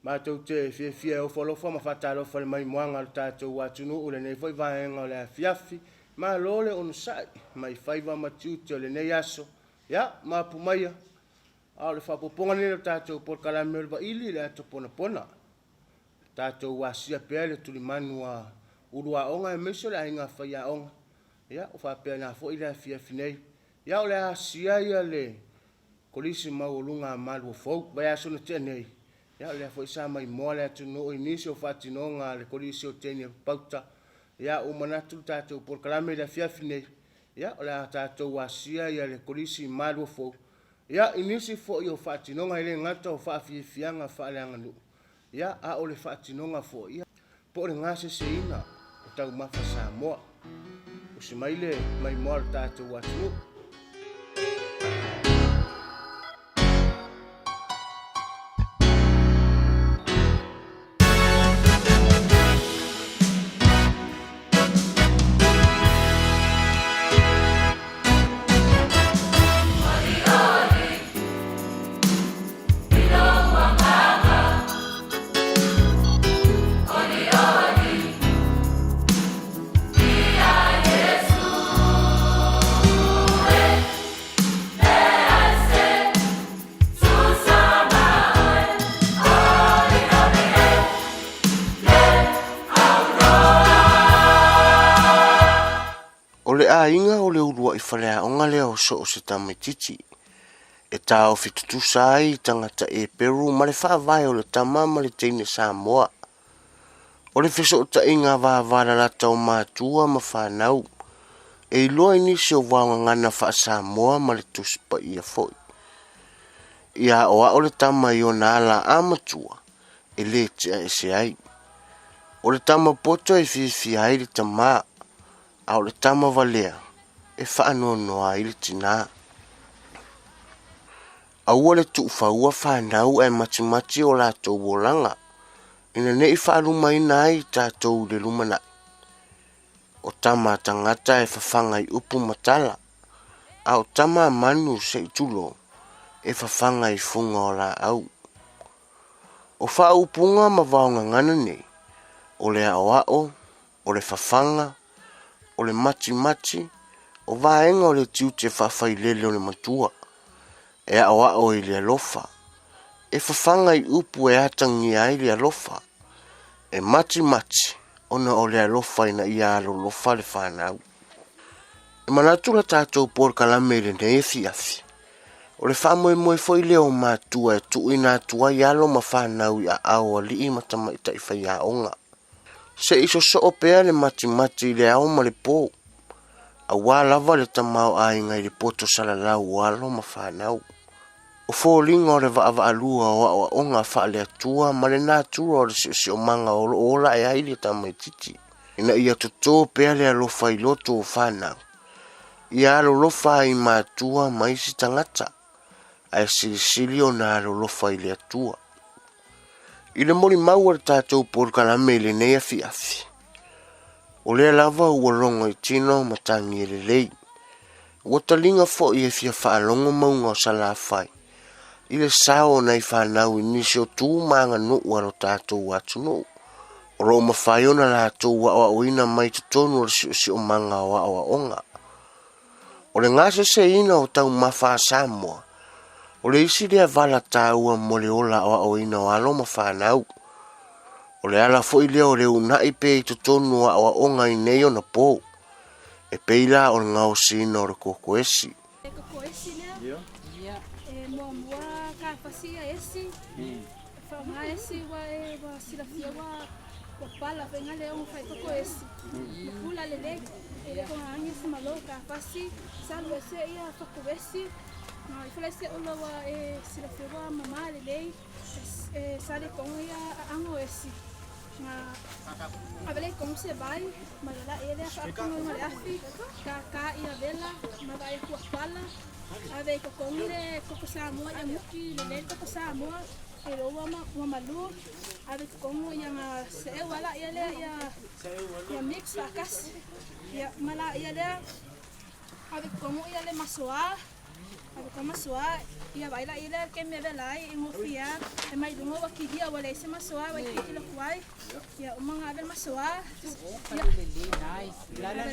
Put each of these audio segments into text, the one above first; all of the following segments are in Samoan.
Matou te fiafia e ofo alofa ma faatalofa i le maimoaga a lo tatou atunuu i lenei foi vaega o le afiafi. Malo le onosai mai faiva ma tiute o lenei aso. Ia, mapu maia, a o le faaopoopoga lenei o le tatou polokalame o le Vaili i le Ato Ponapona. Tatou asia pea le tulimanu a uluaoga aemaise o le aiga faiaoga. Ia, ua faapena foi le afiafi nei. Ia, o le a asia ia le Kolisi Maualuga a Maluafou. Vaiaso na tea nei, ia o lea foi sa maimoa le atunuu i nisi o faatinoga a le Kolisi o Teine Papauta. Ia, ua manatu le tatou polokalame i le afiafi nei, ia o le a tatou asia ia le Kolisi Maluafou, ia i nisi foi o faatinoga e le gata o faafiafiaga faaleaganuu, ia a o le faatinoga foi ia po o le gaseseina o taumafa Samoa. Usi mai le maimoa a lo tatou atunuu. O le aiga o le uluai faleaoga lea o so o se tamaitiiti e taofi tutusa ai tagata Eperu ma le faavae o le tama ma le teine Samoa. O le fesootaiga vavalalata o matua ma fanau e iloa i nisi o vaogagana faa-Samoa ma le Tusi Paia foi. Ia aoao le tama i ona ala a matua e le tea ese ai. O le tama poto e fiafia ai le tamā, a o le tama valea e faanoanoa ai le tinā. Aua le tuufaua fanau ae matimati o latou olaga, ina ne i faalumaina ai i tatou i le lumanai. O tama a tagata e fafaga i upu ma tala, a o tama a manu se i tulou, e fafaga i fuga o laau. O faaupuga ma vaogagana nei, o le aoao, o le fafaga, o le matimati, o vaega o le tiute faafailele o le matua, e aoao i le alofa, e fafaga i upu e atagia ai le alofa, e matimati ona o le alofa ina ia alolofa le fanau. E manatu la tatou polokalame i lenei afiafi, o le faamoemoe foi lea o matua e tuuina atu ai alo ma fanau i aao o alii ma tamaitai faiaoga. Se i sosoo pea le matimati i le ao ma le po, aua lava le tamaoaiga i le poto salalau o alo ma fanau. O foliga o le vaavaalua o aoaoga faale-Atua ma le natura o le siosiomaga o lo o ola ae ai le tamaitiiti, ina ia toto pea le alofa i loto o fanau, ia alolofa ai matua ma isi tagata, ae silisili ona alolofa i le Atua. I le molimau a le tatou polokalame i lenei afiafi, o lea lava ua logo i tino ma tagi e lelei. Ua taliga foi e fia faalogo mauga o Salafai i le sao o nai fanau i nisi o tu ma aganuu a lo tatou atunuu, o lo o mafai ona latou aoaoina mai totonu o le siosiomaga o aoaoga. O le gaseseina o taumafa a Samoa, o le isi lea vala taua mo le ola aoaoina o alo ma fanau. O le ala foi lea o le uunai pea i totonu o aoaoga i nei ona po, e pei la o le gaosiina o le kokoesi. E kokoesi lea. Ia. E muamua ka fasi ia esi. Faaaoga esi ua e ua silafia ua ua pala faiga le ono fai kokoesi. Mapula lelei. E le konga esi malo ka fasi salu ese ia fakuesi. Ma ifo le se ula ua e silafia ua mama lelei. E sale konga ia ango esi. Ma avele konga se vai ma la ele fa ma le afi ka ka ia vela ma vai hua pala ave ko kongi le koko Samoa ia muki le le koko Samoa e lo ua ma ua malu ave ko kongo ia nga se e wala ia le ia ia mix fa kasi ia mala ia le ave ko kongo ia le masoa. Ave ko masoa ia vai la ile ke me vela ai ngofia e mai lunga wa kilia wala se masoa wa kiki la kuai ia umanga ave masoa ia Nice. La la.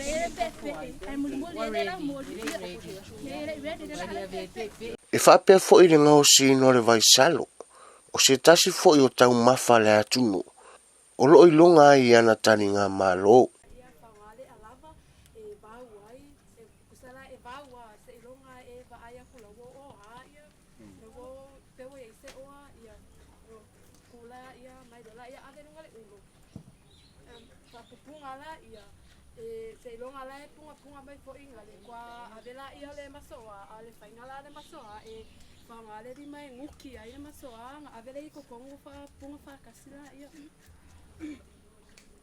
Ai muli le la moli ia le ready le la pe. E faapea foʻi le gaosiina o le vaisalo, o se tasi foʻi o taumafa a le atunuu o loo iloga ai i ana taliga malo. Ia faoga le alava e vau ai e kusala e vau a se iloga e vaai aku la ua oa ia le ua peua iai se oa ia o kula ia mai loa laia ave luga le ulo faapupuga la ia e se iloga la e pugapuga mai foʻiga le koa ave laia le masoa a le faiga la le masoa e faoga le lima e guki ai le masoa ga ave le i kokogu faapuga faakasi laia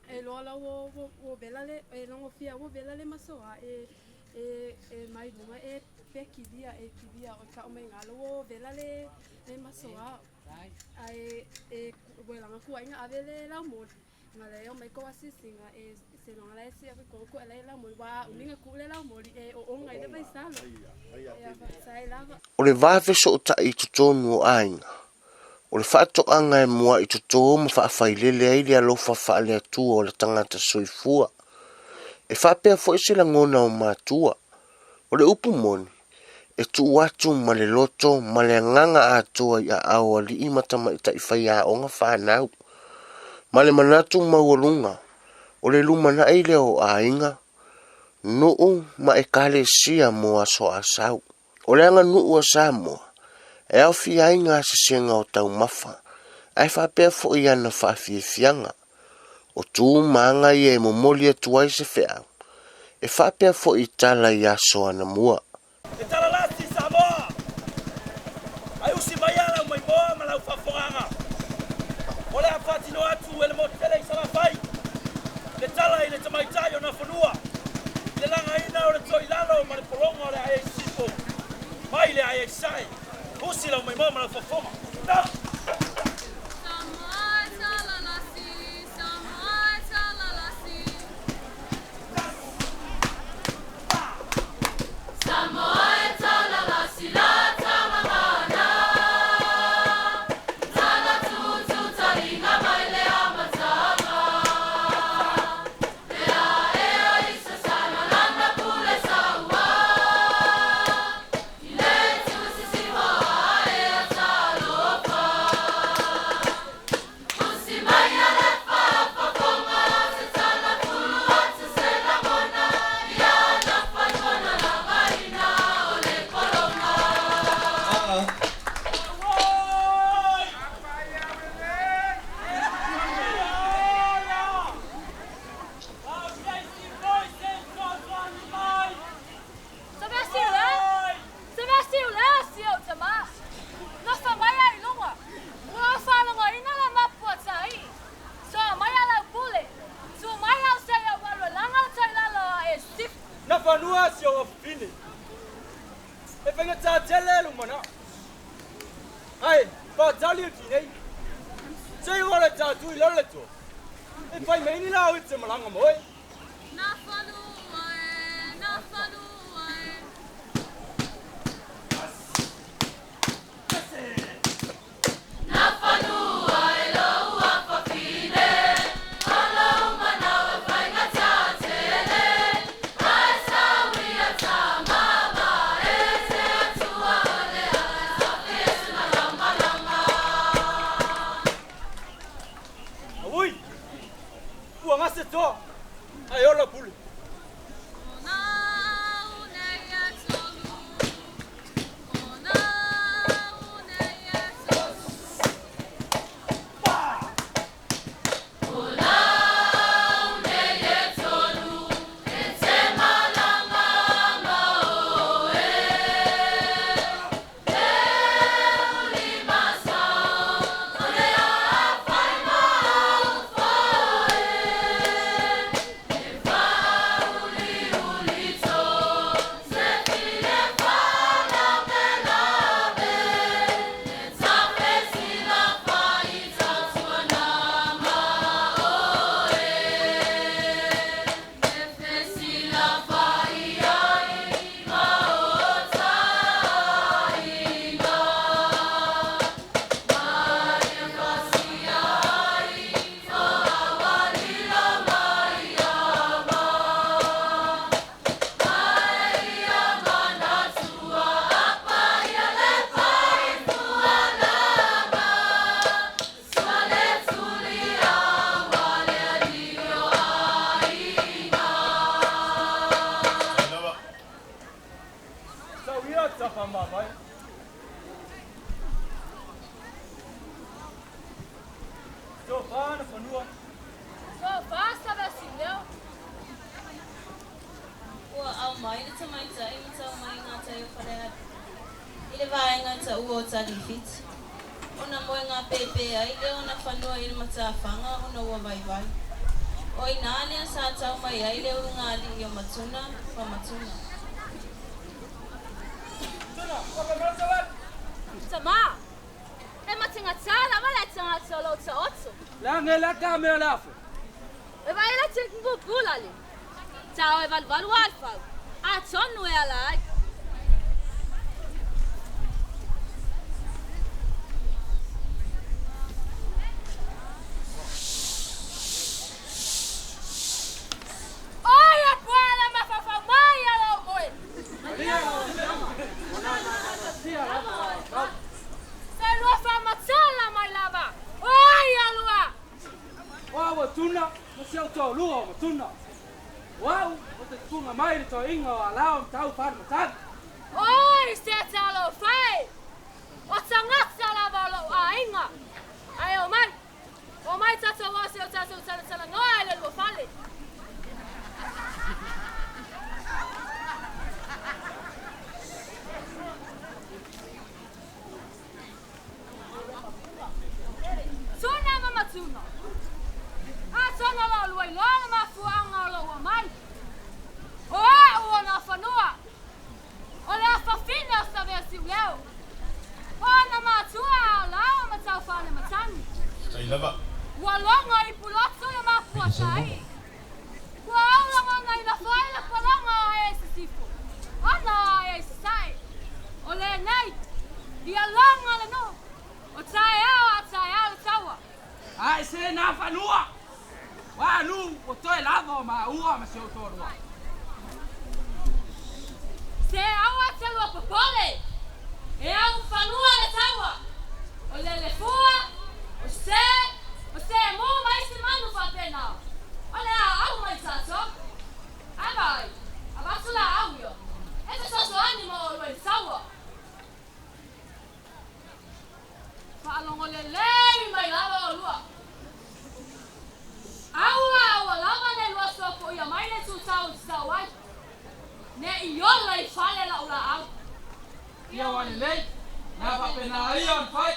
e loa la ua ua vela le e logofia ua vela le masoa e e e mai luga e pekilia e kilia o ka o mai ngalo ua vela le le masoa ae e ua laga kuaiga ave le laumoli ga le o mai ko asisinga e se loga la e sia ko ko le laumoli wa umiga ku le laumoli e o onga i le vaisalo ia faafetai lava. O le va fesootaʻi i totonu o aiga, o le faatoaga e muaʻi totō ma faafailele ai le alofa faaleatua o le tagata soifua. E faapea foʻi se lagona o matua. O le upu moni, e tuu atu ma le loto ma le agaga atoa i aao o alii ma tamaitai faiaoga fanau. Ma le manatu maualuga, o le lumanaʻi lea o aiga, nuu ma ekalesia mo aso asau. O le aganuu a Samoa, e aofia ai gasesega o taumafa, ae faapea foʻi ana faafiafiaga. O tu ma aga ia e momoli atu ai se feau, e faapea foʻi tala i aso anamua. E talalasi Samoa. Ai usi mai ala mai moa ma lau faafogaga. O le a faatino atu e le motu tele i Salafai. Le tala i le tamaitai o Nafanua. I le lagaina o le toilalo ma le pologa o le aia i sisifo. Mai le aia i sae. Usi lau maimoa ma lau faafofoga. Na! Samoa talalasi, Samoa talalasi. Samoa talalasi la tamamana. Tala tutu talinga mai le amatanga. Ea ea isa sana lana pule saua. Ile tusisi hoa ea talofa. Usi mai ale faafofoga se tala fulu atu se lagona. Ia na fanua lagaina o le pologa. Oi! Se mea siu le? Se mea siu le si au tama. Na fa mai ai lunga. Ua whalonga ina la mapua tai. So mai ala pule. Tu mai au se au walu langa tai lalo e sif. Na fanua si o fine. E faiga tā tele lumana. Ai, pa tali o tinei. Se i wala tā tui lalo le tō. E fai mai ni lau i te malanga moe. Na fanua e, na fanua e. Na fanua e lau afafine. Ala umanawa faiga tātele. Ai sawia tā mama e te atua o le ala safi e sina lama lama. Ui! Ua ngase tō. Tau ia tapa mamai. So fa na fanua. So fa sa va si leo. Ua au mai le tamaitai ma tau mai ngā tai o Faleata. I le vaenga ta ua o Talifiti. Ona moe ngā pepe ai le ona whanua i le matawhanga ona ua vaivai. O ina lea sa tau mai ai le ulu ngā li i o matuna, pa matuna. Tuna, waka Tama. E matinga tala wala tanga tolo ta otso. La nge la ka me la fo. E vai la te mbubula le. Tau e valu valu alfa. A tonu e ala ai. Oi a puala mafafa mai ala o moe. Se lua fa matala mai lava. Oi alua. Wa wa tuna, ma se au tō lua o matuna. Wau, o te tunga mai le tō inga o alao tau whare matagi. Oi se talo fai. O tangata lava lo ainga. Ai o mai. O mai tata wa se o tata tala tala noa le lua fale. Tuna mama tuna. A tona lo lua i loa mafuanga o lo ua mai. O a ua na whanua. O le afafina o sa vea si uleo. O na matua a lao ma tau whane matani. Tai lava. Ua longa i puloto le mafua tai. Ua aula ngona i la whai le palonga o e sisifo. Ona e sisai. O le nei. Ia longa le no. O tae ao a tae ao le taua. Ai se na whanua. Wa nu, o toe lava o ma ua ma se o tō rua. Se aua te lua popole. E au whanua le taua. O le le fua, o se mō mai se manu whapena. O le a au mai tātou. Ai vai, a vatu la au io. E te soso ani mo o lua i taua. Whaalongo le lei mai lava o lua. Aua aua lava le lua sopo ia mai le tūtau i tau ai. Ne i ola i fale la ula au. Ia wane lei, na whapena ia on whai.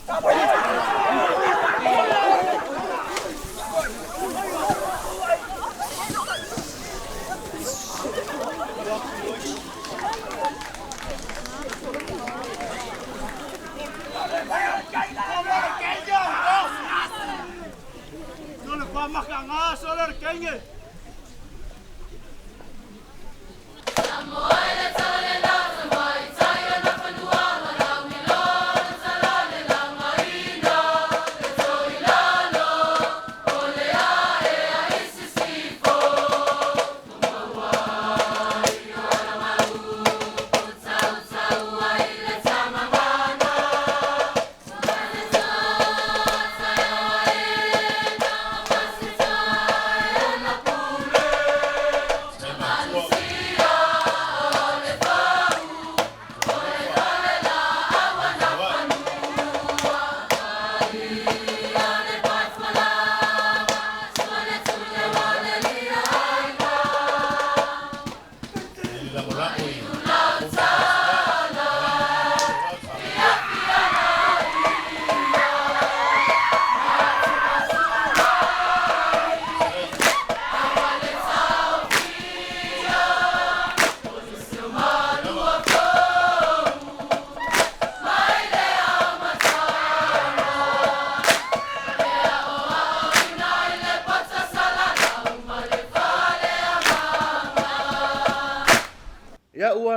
Tau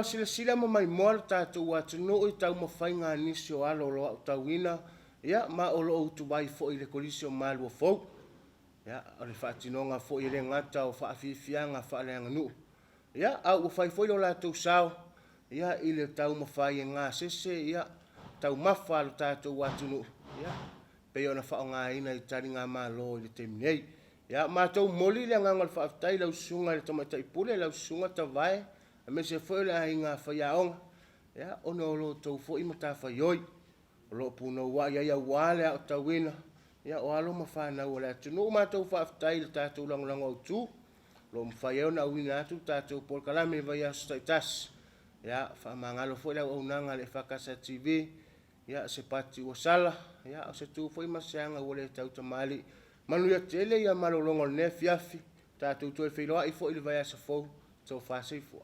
Ua silasila ma maimoa lo tatou atunuu i taumafaiga a nisi o alo o lo o aotauina ia ma o lo o utuvai foi i le Kolisi o Maluafou. Ia, o le faatinoga foi e le gata o faafiafiaga faaleaganuu, ia, a ua fai foi lo latou sao ia i le taumafai e gasese ia taumafa a lo tatou atunuu ia pei ona faaaogaina i taligamalo i le taimi nei. Ia, matou momoli le agaga o le faafetai i lau Susuga i le Tamaitai Pule, lau Susuga Tavae, aemaise foi o le aiga faiaoga, ia, ona o lo outou foi matafaioi o lo o punouai ai aua le aotauina ia, o alo ma fanau a le atunuu. Matou faafetai i le tatou lagolago autu o lo o mafai ai ona auina atu le tatou polokalame i vaiaso taitasi. Ia, faamagalo foi le auaunaga a le EFKS TV, ia, se pati ua sala, ia, o se tu foi ma se aga ua le tautamalii. Manuia tele ia malologa o lenei afiafi, tatou toe feiloai foi i le vaiaso fou. Tofa soifua.